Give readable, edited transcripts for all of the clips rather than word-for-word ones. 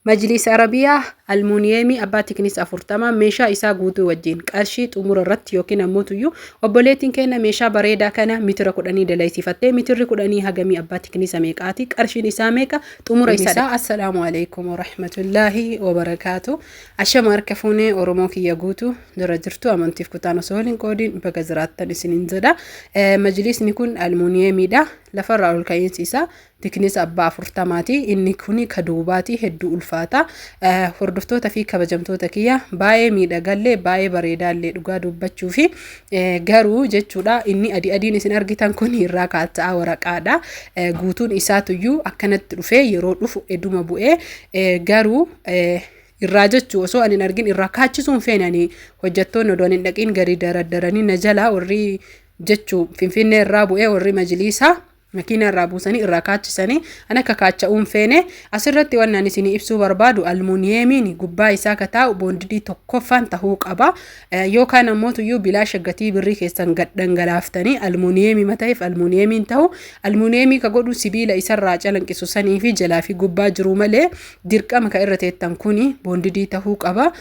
Majliisa Arabiyaa Almuuniyeemii abbaa tiknis 40 meeshaa isaa guutuu wajjin qarshii xumura irratti yookiin ammoo tuyyuu obboleettiin keenna meeshaa bareedaa kana mitira kudhanii dalaysiifattee mitirri kudhanii hagamii abbaa tiknisa meeqaati qarshiin isaa meeqa xumura isaa. Assalaamu alaikum warahmatullaahi wabarakaatu. Ashama harka fuunee Oromoo kiyya guutuu jira jirtu amantiif kutaan osoo waliin qoodiin baga jiraattan isiniin jedha. Majliisni kun almuuniyeemiidha. Lafarraa ol ka'iinsi isaa Tiknisa abbaa afurtamaati. Inni kuni ka duubaati hedduu ulfaata. Hordoftoota fi kabajamtoota kiyya baay'ee miidhagallee baay'ee bareedaallee dhugaa dubbachuu fi garuu jechuudha inni adii adiin isin argitan kun irraa kaacha'aa waraqaadha. Guutuun isaatuyyuu akkanatti dhufee yeroo dhufu eduma bu'ee garuu irraa jechuu osoo ani hin argin irraa kaachisuun feene ani hojjettoonni odoo ani hin dhaqiin gadi daraddaranii na jalaa warri jechuu Finfinnee irraa bu'ee warri majliisaa makiinaa irraa buusanii irraa kaachisanii an akka kaacha'uu hin feene. Asirratti waan ani isinii ibsuu barbaadu almuuniyeemiin gubbaa isaa ka taa'u boondidii tokkoffaan tahuu qaba. Yookaan ammoo tuyyuu bilaasha gatii birrii keessan gad dhangalaaftanii almuuniyeemii mata'eef almuuniyeemiin ta'u almuuniyeemii ka godhu sibiila isarraa calanqisu sanii fi jalaa fi gubbaa jiru malee dirqama ka irra teettan kuni boondidii tahuu qaba.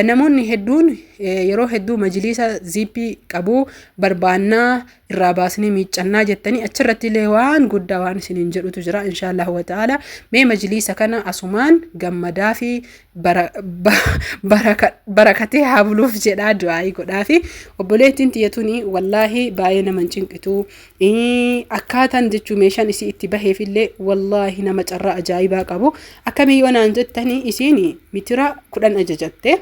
Namoonni hedduun yeroo hedduu majliisa ziippii qabu barbaannaa irraa baasnee miiccannaa jettanii achirratti illee waan guddaa waan isiniin jedhutu jira inshaallah wa ta'ala. Mee majliisa kana asumaan gammadaa fi barakatee haa buluuf jedhaa du'aayii godhaa fi obboleettiin tiyya tuni wallaahi baay'ee nama hin cinqitu. Akkaataan jechuu meeshaan isii itti baheef illee wallaahi nama carraa ajaa'ibaa qabu. Akkamii yoo naan jettanii isiin mitira 10 ajajatte.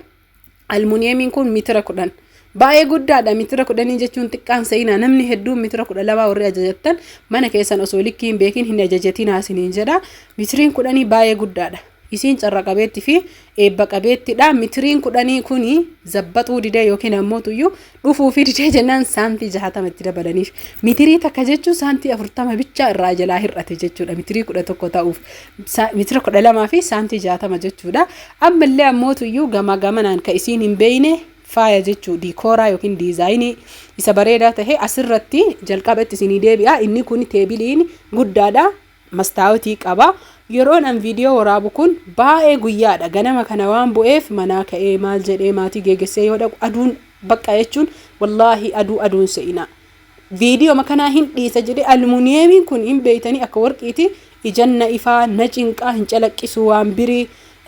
Almuuniyeemiin kun mitira 10. Baay'ee guddaadha. Mitira kudhanii jechuun xiqqaan seenaa. Namni hedduun mitira 12 warri ajajattan mana keessan osoo likkii hin beekin hin ajajatinaa isiniin jedha. Mitiriin kudhanii baay'ee guddaadha. Isiin carra qabeetti fi eebba qabeettidha. Mitiriin kudhanii kuni zabbaxuu didee yookiin ammoo tuyyuu dhufuu fi didee jennaan saantii 60 itti dabalaniif. Mitirii takka jechuun saantii 40 bichaa irraa jalaa hir'ate jechuudha. Mitirii 11 ta'uuf. Mitira 12 fi saantii 60 jechuudha. Ammallee ammootu iyyuu gamaa gamanaan ka isiin hin beeyne faaya jechuu diikooraa yookiin diizaayinii isa bareedaa tahe asirratti jalqaba itti isinii deebi'a. Inni kun teebiliin guddaadha. Mastaawotii qaba. Yeroon an viidiyoo waraabu kun baay'ee guyyaadha. Ganama kana waan bu'eef manaa ka'ee maal jedhee maatii geegessee yoo dhaqu aduun baqqa jechuun wallaahi aduu aduun se'inaa. Viidiyoo makanaa hin dhiisa jedhee almuuniyeemiin kun hin beeytanii akka warqiiti ijan na ifaa na cinqaa hin calaqqisu waan birii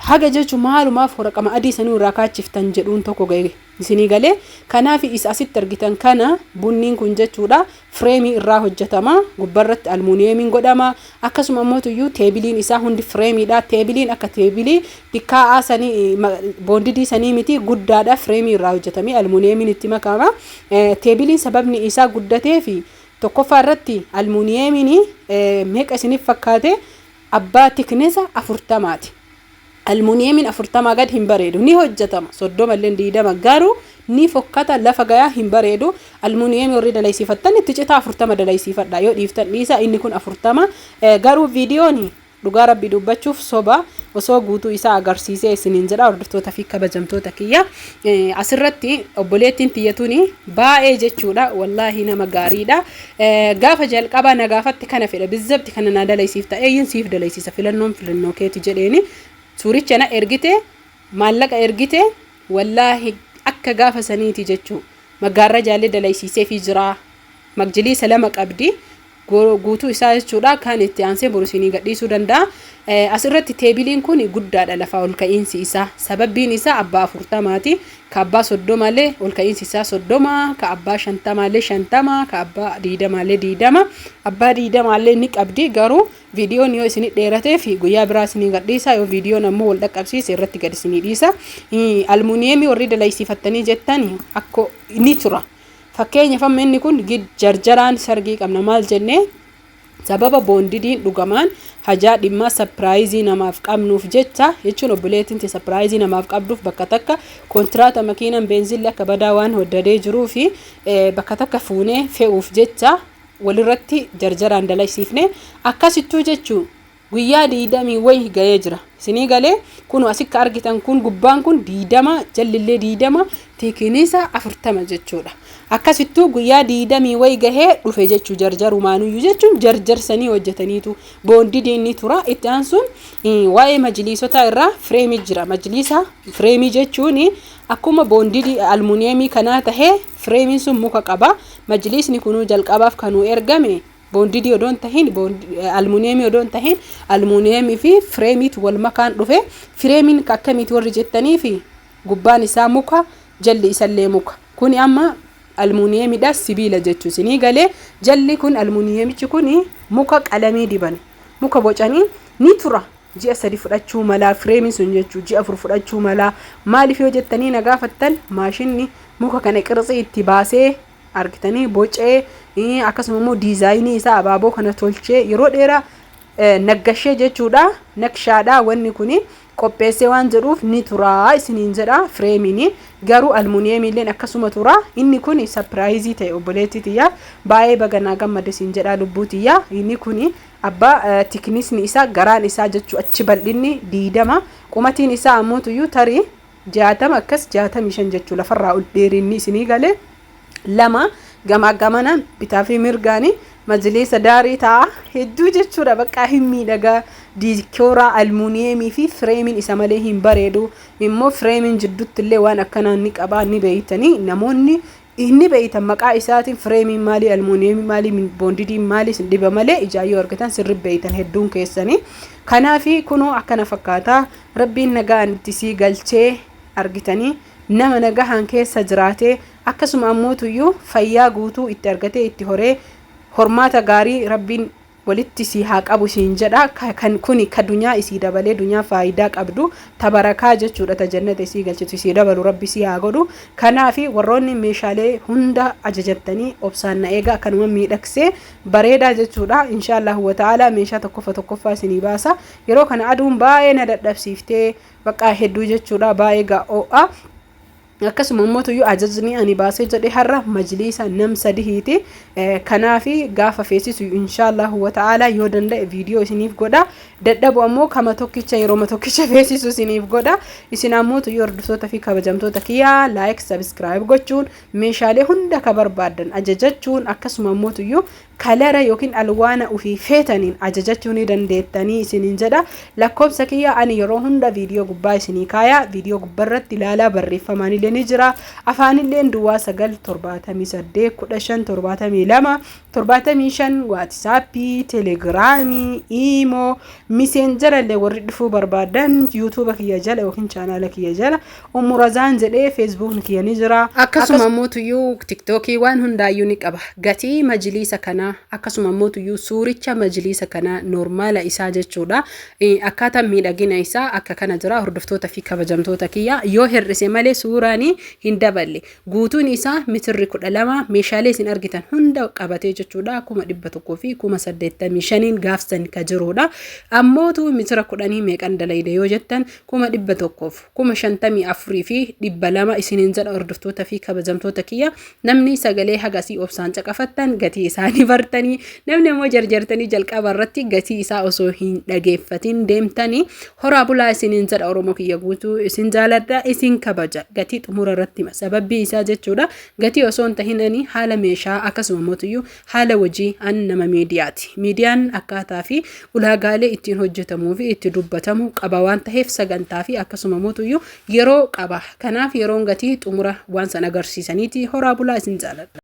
haga jechu maalumaaf waraqama adii sanuu irraa kaachiftan jedhuun tokko ga'e isinii galee. Kanaaf isa asitti argitan kana bunniin kun jechuudha fireemii irraa hojjetama, gubbarratti almuuniyeemiin godhama. Akkasuma immoo tuyyuu teebiliin isaa hundi fireemiidha. Teebiliin akka teebilii dikkaa'aa sanii boondidii sanii miti, guddaadha, fireemii irraa hojjetamee almuuniyeemiin itti makama. Teebiliin sababni isaa guddatee fi tokkoffaa irratti almuuniyeemiin meeqa isiniif fakkaate? Abbaa tiknesa afurtamaati. Almuuniyeemiin afurtamaa gad hin bareedu. Ni hojjetama. 30 illee 20 garuu ni fokkata lafa gayaa hin bareedu. Almuuniyeemii warri dalaysiifattan itti citaa 40 dalaysiifadha. Yoo dhiiftan dhiisa inni kun 40. Garuu viidiyoon dhugaa rabbi dubbachuuf soba osoo guutuu isaa agarsiisee isiniin jedha hordoftoota fi kabajamtoota kiyya. Asirratti obboleettiin tiyya tuni baay'ee jechuudha wallaahi nama gaariidha. Gaafa jalqabaa na gaafatte kana fedha bizzabti kana naa dalaysiifta eeyyen siif dalaysiisa filannoon filannoo keeti jedheeni suuricha na ergite maallaqa ergite wallaahi akka gaafa saniiti jechuu magaarrajaallee dalaysiiseefii jira. Majliisa lama qabdi guutuu isaa jechuudha. Kan itti aansee boru isinii gadhiisuu danda'a. Asirratti teebiliin kun guddaadha lafaa ol ka'iinsi isaa. Sababbiin isaa abbaa afurtamaati. Ka abbaa soddomaallee ol ka'iinsi isaa 30, ka abbaa shantamaallee 50, ka abbaa diidamaallee 20. Abbaa diidamaallee ni qabdi garuu viidiyoon yoo isinii dheeratee fi guyyaa biraa isinii gadhiisa yoo viidiyoon ammoo wal dhaqqabsiise irratti gad isinii dhiisa. Almuuniyeemii warri dalaysiifattanii jettan akko ni tura. Fakkeenyaaf amma inni kun jarjaraan sargii qabna maal jennee sababa boondidiin dhugamaan hajaa dhimmaa sapiraayizii namaaf qabnuuf jecha jechuun obboleettiin tee sapiraayizii namaaf qabduuf bakka takka kontiraata makiinaan beenzilli akka badaa waan hoddadee jiruu fi bakka takka fuunee fe'uuf jecha walirratti jarjaraan dalaysiifne akkasittuu jechuu. Guyyaa 20 wayi gahee jira. Isinii galee? Kunu asikka argitan kun gubbaan kun 20, jallillee 20, tiikinisa 40 jechuudha. Akkasittuu guyyaa 20 wayi gahee dhufe jechuu, jarjarumaanuyyuu jechuun jarjarsanii hojjetaniitu boondidiin ni tura. Itti aansuun waa'ee majliisotaa irraa fireemii jira. Majliisa fireemii jechuun akkuma boondidii almuuniyeemii kanaa tahee fireemiin sun muka qaba. Majliisni kunuu jalqabaaf kanuu ergame boondidii odoo hin tahin, almuuniyeemii odoo hin tahin, almuuniyeemii fi fireemiitu wal makaan dhufe. Fireemiin akkamiiti warri jettanii fi gubbaan isaa muka, jalli isallee muka. Kuni amma almuuniyeemiidha, sibiila jechuu. Isinii galee? Jalli kun almuuniyeemichi kun muka qalamii diban, muka bocanii ni tura. Ji'a 3 fudhachuu malaa fireemiin sun jechuu, ji'a 4 fudhachuu malaa. Maaliif yoo jettanii na gaafattan, maashinni muka kana qirtsii itti baasee argitanii bocee, akkasuma immoo diizaayinii isaa abaaboo kana tolchee yeroo dheeraa naggashee jechuudha, nakshaadha wanni kuni qopheessee waan jedhuuf ni turaa isiniin jedha fireemiin. Garuu almuuniyeemiilleen akkasuma tura. Inni kun surprise ta'e obboleettii tiyyaa, baay'ee baganaa gammade siin jedha lubbuu tiyyaa. Inni kun abbaa tiknisni isaa garaan isaa jechuu achi bal'inni 20, qumatiin isaa ammoo tarii 60, akkas 65 jechuu lafarraa ol dheerinni. Isinii galee? Lama gamaa gamanaan bitaa fi mirgaanii majliisa daarii ta'a hedduu jechuudha. Bakka hin miidhagaa diikooraa almuuniyeemii fi fireemiin isa malee hin bareedu. Immoo fireemiin jidduutti illee waan akkanaa ni qabaa, ni beeytanii, namoonni inni beeytan maqaa isaatiin fireemiin maalii, almuuniyeemii maalii, boondidiin maalii isin dhiba malee ijaayyoo argatan sirri beeytan hedduun keessanii. Kanaafi kunoo akkana fakkaataa. Rabbiin nagaan itti sii galchee argitanii nama nagahaan keessa jiraatee, akkasuma ammootuyyuu fayyaa guutuu itti argatee itti horee hormaata gaarii Rabbiin walitti sii haa qabu siin jedha. Kan kuni ka dunyaa isii dabalee dunyaa faayidaa qabdu tabarakaa jechuudha, ta jannata isii galchitu isii dabalu Rabbi sii haa godhu. Kanaafi warroonni meeshaalee hunda ajajattanii obsaan na eega, akkanuma miidhagsee bareedaa jechuudha. Inshaallahu wata'aalaa meeshaa tokkoffa tokkoffaa isinii baasa. Yeroo kana aduun baay'ee na dadhabsiiftee bakka hedduu jechuudha, baay'ee gaa'o'a. Akkasuma immoo ajajni ani baasee jedhe har'a majliisa nam sadihiiti. Kanaafi gaafa feesisu inshaallahu wata'aalaa yoo danda'e viidiyoo isiniif godha. Dadhabu ammoo kama tokkicha yeroo tokkicha feesisu isiniif godha. Isin ammoo hordoftoota fi kabajamtoota kiyyaa, like, subscribe gochuun meeshaalee hunda ka barbaaddan ajajachuun, akkasuma ammoo color yookiin alwaana ofii feetaniin ajajachuu ni dandeettanii isiniin jedha. Lakkoofsa kiyya ani yeroo hunda viidiyoo gubbaa isinii kaaya, viidiyoo gubbaarratti ilaalaa, barreeffamaanillee ni jira, afaanillee 0978157275 WhatsAppii, Telegramii, Imo, Messengerallee warri dhufuu barbaadan YouTubea kiyya jala yookiin chaanaala kiyya jala Umurazaan jedhee Facebookni kiyya ni jira. Akkasuma ammoo TikTokii waan hundaayyuu ni qaba. Gatii majliisa kanaa, akkasuma ammoo suuricha majliisa kanaa normaala isaa jechuudha. Akkaataan miidhagina isaa akka kana jira. Hordoftoota fi kabajamtoota kiyya, yoo hir'ise malee suuraanii hin daballe. Guutuun isaa mitirri 12 meeshaalee isin argitan hunda qabatee jechuudha. 185,000n gaafsan ka jirudha. Ammootu mitira 10 meeqan dalayde yoo jettan, 154,200 isiniin jedha. Hordoftoota fi kabajamtoota kiyya, namni sagalee hagasii obsaan caqafattan gatii isaanii bartanii, namni ammoo jarjartanii jalqaba irratti gatii isaa osoo hin dhageeffatin deemtanii, horaa bulaa isiniin jedha. Oromoo kiyya guutuu isin jaaladha, isin kabaja. Gatii xumura irratti hima, sababbii isaa jechuudha. Gatii osoo hin tahin ani haala meeshaa, akkasuma mootuyyuu haala hojii, an nama miidiyaati. Miidiyaan akkaataa fi ulaagaalee ittiin hojjetamuu fi itti dubbatamu qaba waan ta'eef sagantaa fi akkasuma mootuyyuu yeroo qaba. Kanaaf yeroon gatii xumura waan san agarsiisaniiti. Horaa bulaa, isin jaaladha.